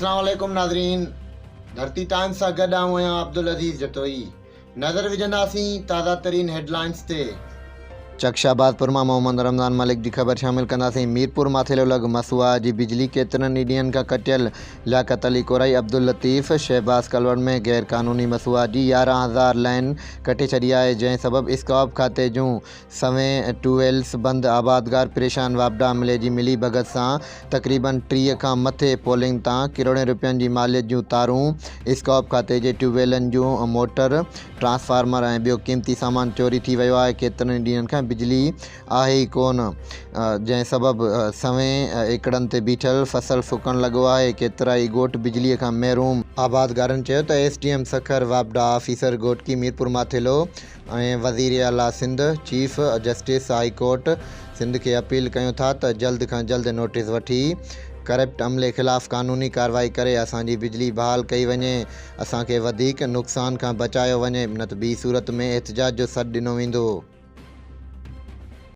اسلام عليڪم ناظرين ڌرتي ٽائمز سان گڏ آئون آهيان عبدالعزيز جتوئي نظر وجهنداسين تازه ترين هيڊلائنز تي. چڪ شهبازپور مان محمد رمضان ملڪ جي خبر شامل ڪنداسين ميرپور ماٿيلو لڳ مسواء جي بجلي ڪيترن ئي ڏينهن کان ڪٽيل لياقت علي ڪورائي عبداللطيف شهباز ڪلوڙ ۾ غير قانوني مسواء جي 11,000 لائين ڪٽي ڇڏي آهي جنهن سبب اسڪاپ کاتي جون سوين ٽيوب ويلز بند، آبادگار پريشان، واپڊا عملي جي ملي ڀڳت سان تقريبن 30 کان مٿي پولنگ تان ڪروڙين رپين جي ماليت جون تارون، اسڪاپ کاتي جي ٽيوب ويلن جون موٽر، ٽرانسفارمر ۽ ٻيو قيمتي سامان چوري ٿي ويو آهي، ڪيترن ئي ڏينهن کان بجلي آهي ئي ڪونه، جنهن سبب سوين ايڪڙن تي بيٺل فصل سڪڻ لڳو آهي، ڪيترائي ڳوٺ بجلي کان محروم. آبادگارن چيو ته ايس ڊي ايم سکر، واپڊا آفيسر گهوٽڪي، ميرپورماٿيلو، ۽ وزير اعليٰ Sindh, chief justice high court Sindh کي اپيل ڪيون ٿا ته جلد کان جلد نوٽيس وٺي ڪرپٽ عملي خلاف قانوني ڪارروائي ڪري اسان جي بجلي بحال ڪئي وڃي اسان کي وڌيڪ نقصان کان بچايو وڃي نه ته ٻي صورت ۾ احتجاج جو سڏ ڏنو ويندو.